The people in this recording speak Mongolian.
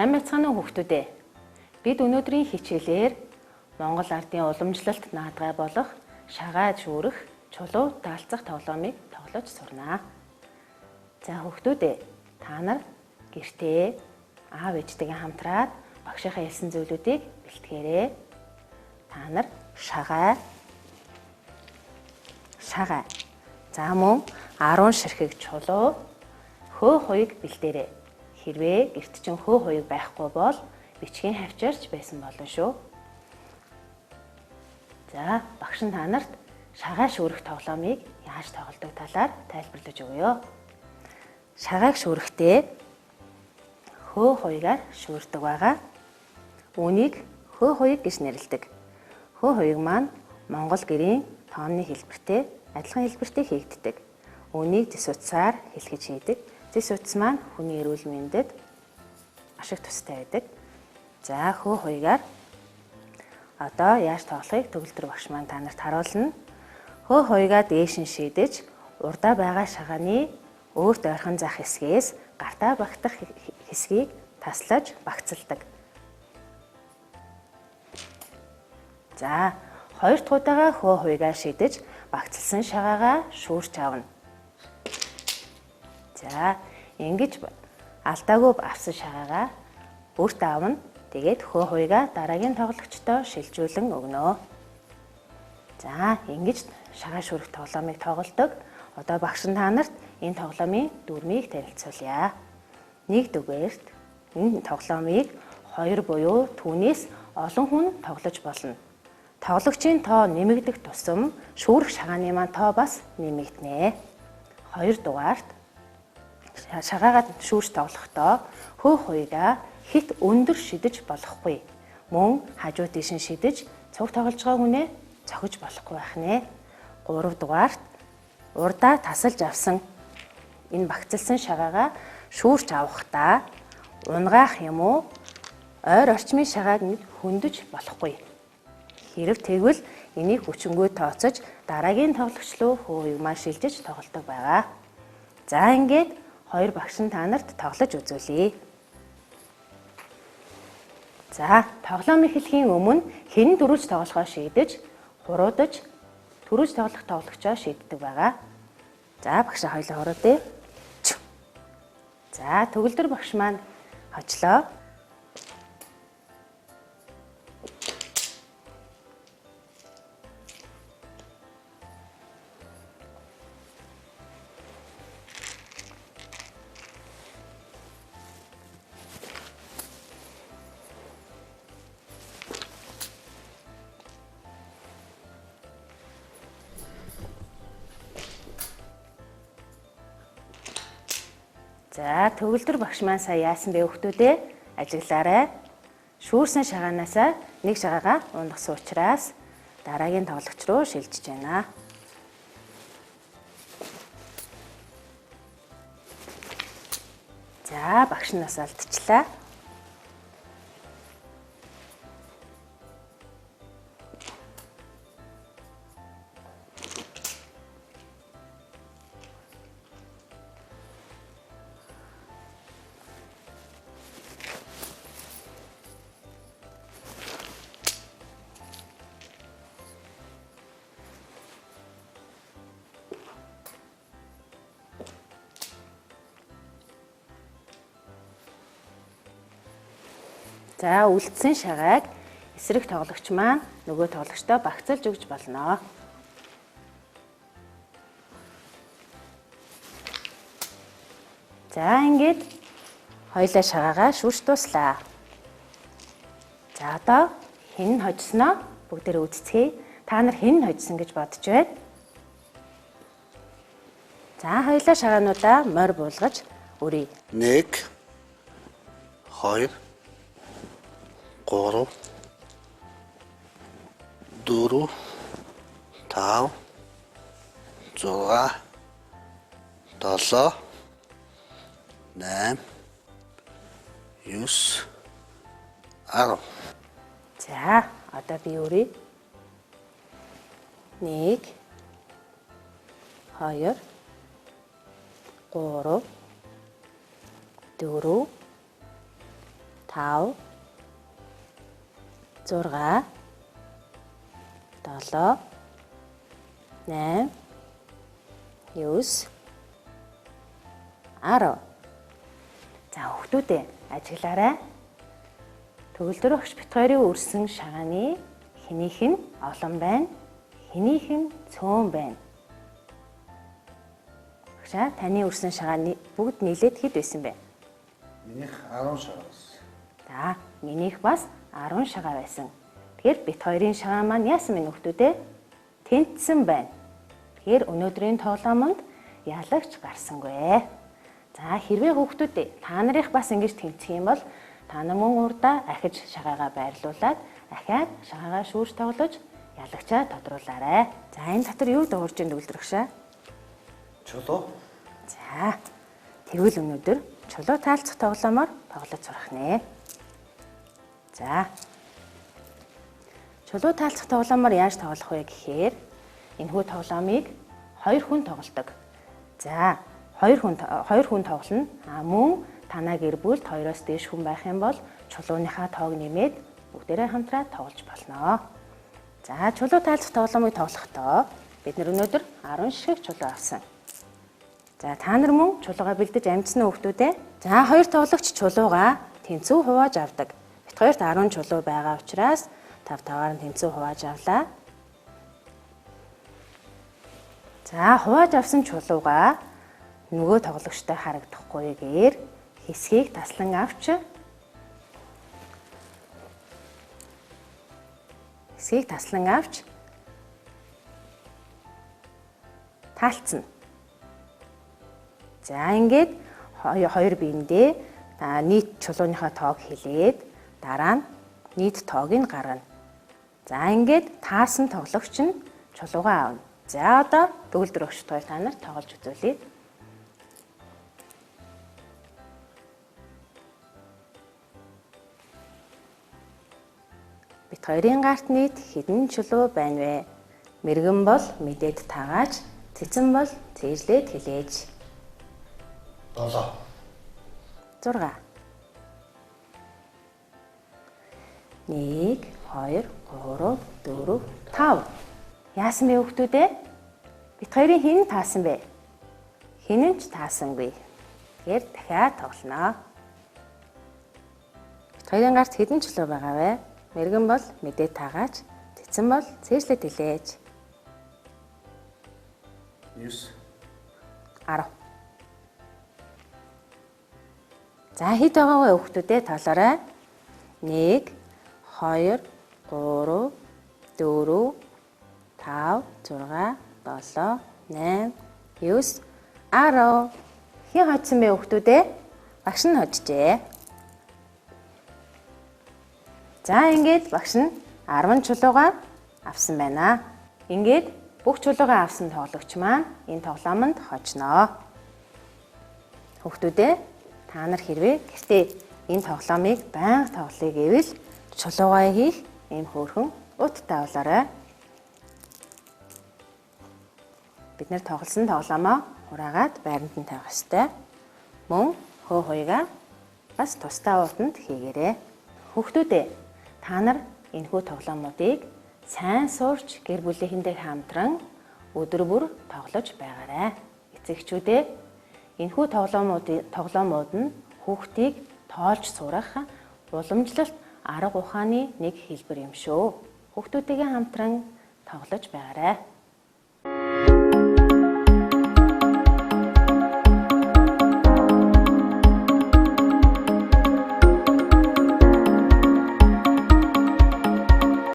Сайн байцгаана уу хүүхдүүд ээ. Бид өнөөдрийн хичээлээр Монгол ардын уламжлалт наадгай болох шагаа шүүрэх, чулуу даалцах тоглоомыг тоглож сурнаа. За хүүхдүүд ээ, та нар гэртээ аав ээжтэйгээ хамтраад багшийнхаа хэлсэн зүйлүүдийг бэлтгээрэй. Та нар шагаа шагаа. За мөн 10 ширхэг чулуу, хөө хуйг бэлдээрэй. Хэрвээ гэрт чинь хөө хуйг байхгүй бол бичгийн хавчаарч байсан болно шүү. За багш нь та нарт шагаа шүүрэх тоглоомыг яаж тоглодог талаар тайлбарлаж өгье. Шагааг шүүрэхдээ хөө хуйгаар шүүрдэг байгаа. Үүнийг хөө хуйг гэж нэрлэдэг. Хөө хуйг маань Монгол гэрийн тооны хэлбэртэй, адилхан хэлбэртэй хийгддэг. Үүнийг зэс утсаар хэлхэж хийдэг. Зэс утас маань хүний эрүүл мэндэд ашиг тустай байдаг. За хөө хуйгаар одоо яаж тоглохыг төгөлдөр багш маань та нарт харуулна. Хөө хуйгаа дээш нь шидэж урдаа байгаа шагааны өөрт ойрхон зах хэсгээс гартаа багтах хэсгийг таслаж багцалдаг. За хоёр дахь удаага хөө хуйгаа шидэж багцлсан шагаагаа шүүрч авна. За ингэж алдаагүй авсан шагаагаа бүрт авна. Тэгээд хөө хуйгаа дараагийн тоглогчдоо шилжүүлэн өгнө. За ингэж шагаа шүүрэх тоглоомыг тоглодог. Одоо багш нь та нарт энэ тоглоомын дүрмийг танилцуулъя. Нэгдүгээрт энэ тоглоомыг 2 буюу түүнээс олон хүн тоглож болно. Тоглогчийн тоо нэмэгдэх тусам шүүрэх шагааны маань тоо бас нэмэгдэнэ. Хоёрдугаарт шагаагаа шүүрч тоглохдоо хөө хуйгаа хит өндөр шидэж болохгүй. Мөн хажуу тийш нь шидэж цуг тоглож байгаа хүнээ цохиж болохгүй байх нэ. Гуравдугаарт урдаа тасалж авсан энэ багцлсан шагаагаа шүүрч авахдаа унгаах юм уу ойр орчмын шагааг хөндөж болохгүй. Хэрв тэгвэл энийг хүчингү тооцож дараагийн тоглогч руу хөө хуйг маань шилжиж тоглодог байгаа. За ингээд хоёр багш нь та нарт тоглож үзүүлье. За тоглоом эхлэхийн өмнө хэн дөрвж тоглохоо шийдэж, хуруудаж, түрүүж тоглох тоглогчоо шийддэг байгаа. За багшаа хоёлаа хуруулъя. За төгөлдөр багш маань хожлоо. За төгөлдөр багш маань сая яасан бэ хүүхдүүдээ? Ажиглаарай. Шүүрсэн шагаанаасаа нэг шагаагаа ундагсан учраас дараагийн тоглогч руу шилжиж байна. За багш нь бас алдчихлаа. За үлдсэн шагааг эсрэг тоглогч маань нөгөө тоглогчдоо багцалж өгч болно. За ингээд хоёлаа шагаагаа шүүрч дууслаа. За одоо хэн нь хожсноо бүгдээрээ үзцгээе. Та нар хэн нь хожсон гэж бодож байна? За хоёлаа шагаануудаа морь буулгаж өрье. 1 2 3 4 5 6 7 8 9 10. За одоо би өрье. 1 2 3 4 5 6 7 8 9 10. За хүүхдүүдээ ажиглаарай. Төгөлдөр багш бит хоёрын өрсөн шагааны хэнийх нь олон байна, хэнийх нь цөөн байна. Багшаа таны өрсөн шагааны бүгд нийлээд хэд байсан бэ? Минийх 10 шагаа байсан. За, минийх бас 10 шагаа байсан. Тэгэхээр бит хоёрын шагаа маань яасан бэ хүүхдүүдээ? Тэнцсэн байна. Тэгэхээр өнөөдрийн тоглоомонд ялагч гарсангүй. За, хэрвээ хүүхдүүдээ та нарых бас ингэж тэнцэх юм бол та нар мөн урдаа ахиж шагаагаа байрлуулад ахиад шагаагаа шүүрч тоглож ялагчаа тодруулаарай. За, энэ дотор юу дуурж ин төгөлдөр багшаа? Чулуу. За, тэгвэл өнөөдөр чулуу таалцах тоглоомоор тоглож сурах нэ. За, чулуу таалцах тоглоомоор яаж тоглох вэ гэхээр энэхүү тоглоомыг 2 хүн тоглодог. За, 2 хүн тоглоно. А мөн танаа гэр бүлд 2-оос дээш хүн байх юм бол чулууныхаа тоог нэмээд бүгдээрээ хамтраа тоглож болно. За, чулуу таалцах тоглоомыг тоглохдоо бид нар өнөөдөр 10 ширхэг чулуу авсан. За, та нар мөн чулуугаа бэлдэж амжсан уу хүүхдүүдээ? За, 2 тоглогч чулуугаа тэнцүү хувааж авдаг. Бит хоёрт 10 чулуу байгаа учраас 5 5-аар нь тэнцүү хувааж авлаа. За, хувааж авсан чулуугаа нөгөө тоглогчтой харагдахгүйгээр хэсгийг таслан авч таалцна. За, ингээд хоёр биендээ нийт чулууныхаа тоог хэлээд дараа нь нийт тоог нь гаргана. За, ингээд таасан тоглогч нь чулуугаа авна. За, одоо төгөлдөр багш хоёр та нар тоглож үзүүлье. Бит хоёрын гарт нийт хэдэн чулуу байна вэ? Мэргэн бол мэдээд тагаач, цэцэн бол цээжлээд хэлээч. 7 6 1 2 3 4 5. Яасан бэ хүүхдүүдээ? Бит хоёрын хэн таасан бэ? Хэн ч таасангүй. Тэгэхээр дахиад тоглоно. Бит хоёрын гарт хэдэн чулуу байгаа вэ? Мэргэн бол мэдээ тагаач, цэцэн бол цээжлээд хэлээч. 9 10. За, хэд байгаа вэ хүүхдүүдээ тоолоорой. 1 2 3 4 5 6 7 8 9 10. Хэн хоцсон бэ хүүхдүүдээ? Багш нь хоцжээ. За, ингээд багш нь 10 чулуугаа авсан байна. Ингээд бүх чулуугаа авсан тоглогч маань энэ тоглоомонд хожноо. Хүүхдүүдээ та нар хэрвээ гэртээ энэ тоглоомыг байнга тоглоё гэвэл чулуугаа хийх ийм хөөрхөн уттай болоорой. Бид нэр тоглосон тоглоомоо хураагаад байранд нь тавих ёстой. Мөн хөө хуйгаа бас тусдаа уутанд хийгээрэй. Хүүхдүүдээ та нар энэхүү тоглоомуудыг сайн сурч гэр бүлийнхэндээ хамтран өдөр бүр тоглож байгаарай. Эцэгчүүдээ энэхүү тоглоомууд нь хүүхдийг тоолж сурах уламжлалт арга ухааны нэг хэлбэр юм шүү. Хүүхдүүдтэйгээ хамтран тоглож байгаарай.